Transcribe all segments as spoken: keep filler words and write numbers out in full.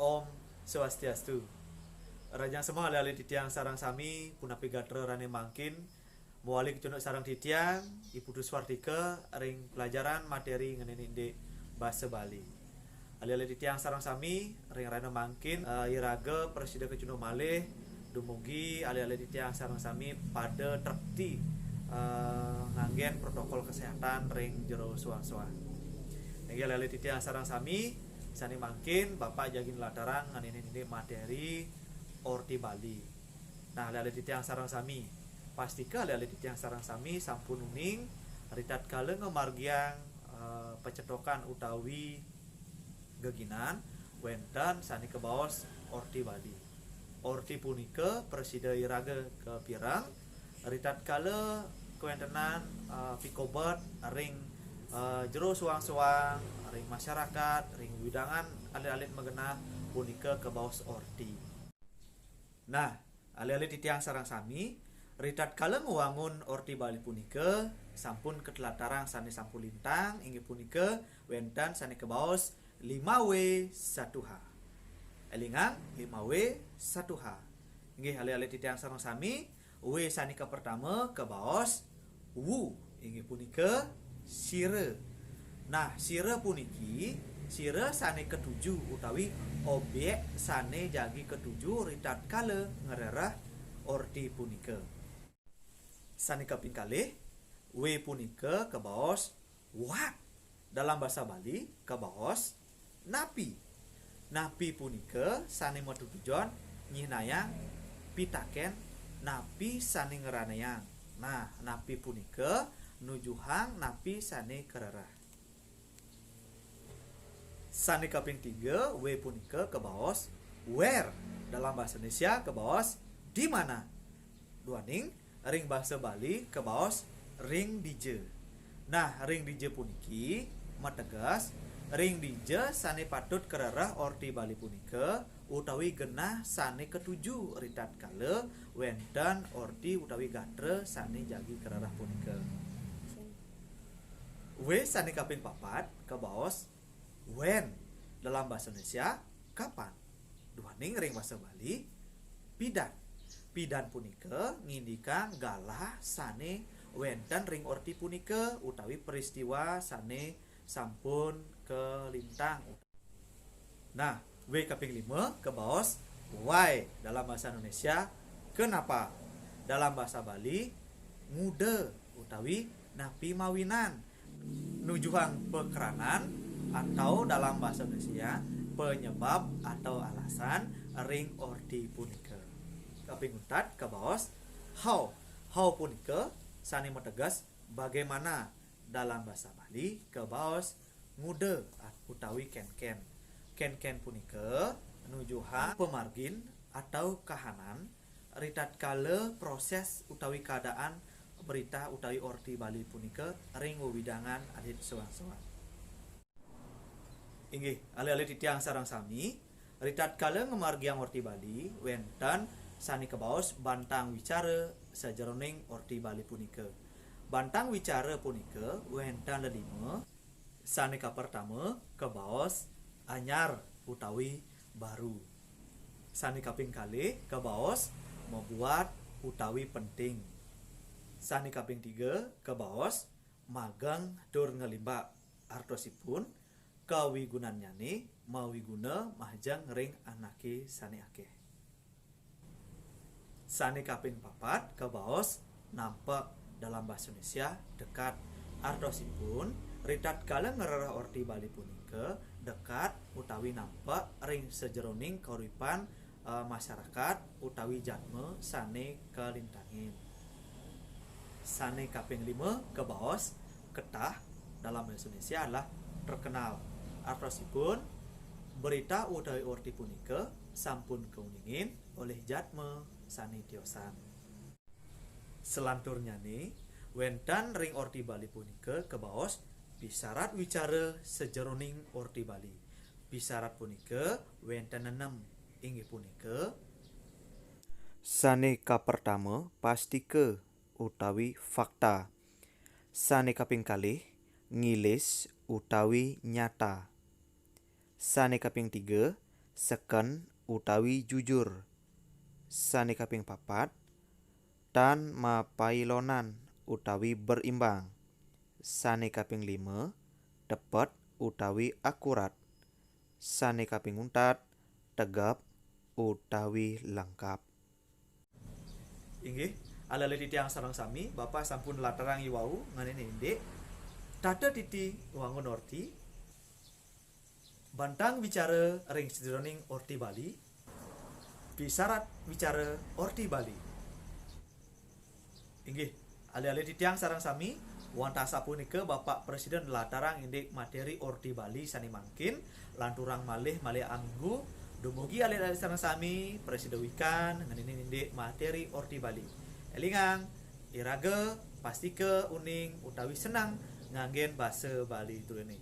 Om Swastiastu. Rahajeng semeng alit-alit titiang sareng sami, punapi gatra rahinané mangkin, mawali kecunduk sareng titiang, I Putu Swartika, ring pelajaran materi ngenénin indik basa Bali. Alit-alit titiang sareng sami, ring rahina mangkin, eh, iraga prasida kecunduk malih, dumugi alit-alit titiang sareng sami pada trepti, eh, nganggén protokol kesehatan ring jero soang-soang. Inggih alit-alit titiang sareng sami, sané mangkin Bapak jagi nlatarang ngenénin indik materi Orti Bali. Nah, alit-alit titiang sareng sami, pastika alit-alit titiang sareng sami sampun uning ritatkala ngamargiang, eh, pacetokan utawi geginan wénten sané kabaos Orti Bali. Orti punika prasida iraga kapireng ritatkala kawéntenan, eh, pikobet ring, eh, jero soang-soang, ring masyarakat, ring wewidangan alit-alit magenah punika kabaos orti. Nah, alit-alit titiang sareng sami, ritatkala ngwangun Orti Bali punika sampun katlatarang sané sampun lintang, inggih punika wénten sané kabaos lima W satu H. Élingang, lima W satu H. Inggih alit-alit titiang sareng sami, W sané kapertama kabaos wu, inggih punika sira. Nah, sira puniki sira sané katuju utawi objék sané jagi katuju ritatkala ngrereh orti punika. Sané kaping kalih, W punika kabaos wat. Dalam basa Bali kabaos napi. Napi punika sané matetujon nyihnayang pitakén napi sané ngranayang. Nah, napi punika nujuhang napi sané karereh. Sané kaping tiga, W punika kabaos where. Dalam basa Indonesia kabaos di mana. Duaning ring basa Bali kabaos ring dija. Nah, ring dija puniki mateges ring dija sané patut karereh orti Bali punika utawi genah sané katuju ritatkala wénten orti utawi gatra sané jagi karereh punika. W sané kaping papat kabaos when. Dalam basa Indonesia, kapan. Duaning ring basa Bali, pidan. Pidan punika ngindikang galah sané wénten ring orti punika utawi peristiwa sané sampun kalintang. Nah, W kaping lima kabaos why. Dalam basa Indonesia, kenapa. Dalam basa Bali, nguda utawi napi mawinan. Nujuhang pakranan atau dalam basa Indonesia, penyebab atau alasan ring orti punika. Kaping untat kabaos how. How punika sané mateges bagaimana. Dalam basa Bali kabaos nguda utawi kénkén. Kénkén punika nujuhang pamargin atau kahanan ritatkala proses utawi keadaan berita utawi orti Bali punika ring wewidangan alit soang-soang. Inggih, alit-alit titiang sareng sami, ritatkala ngamargiang orti Bali, wénten sané kabaos bantang wicara sajeroning orti Bali punika. Bantang wicara punika wénten lelima, sané kapertama kabaos anyar utawi baru. Sané kaping kalih kabaos mabuat utawi penting. Sané kaping tiga kabaos mageng tur ngelimbak. Artosipun, kawigunannyané mawiguna majeng ring anaké sané akéh. Sané kaping papat kabaos nampek. Dalam basa Indonesia, dekat. Artosipun, ritatkala ngrereh orti Bali punika dekat utawi nampek ring sajeroning kauripan, eh, masyarakat utawi jadma sané kalintangin. Sané kaping lima kabaos ketah. Dalam bahasa Indonesia adalah terkenal. Artosipun, berita utawi orti punika sampun kauningin olih jadma sané tiosan. Selanturnyané, wénten ring orti Bali punika kabaos pisarat wicara sajeroning orti Bali. Pisarat punika wénten enem, inggih punika, sané kapertama, pastika utawi fakta. Sané kaping kalih, ngilis utawi nyata. Sané kaping tiga, Seken utawi jujur. Sane kaping papat, tan mapailonan utawi berimbang. Sane kaping lima, tepet utawi akurat. Sane kaping untat, tegep utawi lengkap. Inggih, ale-ale titiang sareng sami, Bapak sampun latarang iwau nganene indik tata titi wangun orti, bantang wicara ring sajeroning orti Bali, pisarat wicara orti Bali. Inggih, ale-ale titiang sareng sami, wantah sapunika Bapak Presiden latarang indik materi orti Bali sane mangkin, lanturang malih malih aminggu, dumugi ale-ale sareng sami prasida wikan ngeninin indik materi orti Bali. Elingang, iraga pastika uning utawi senang nganggen basa Bali druene.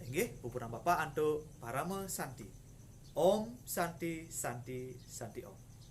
Inggih, puputang Bapak antuk parama santi. Om Santi, Santi, Santi Om.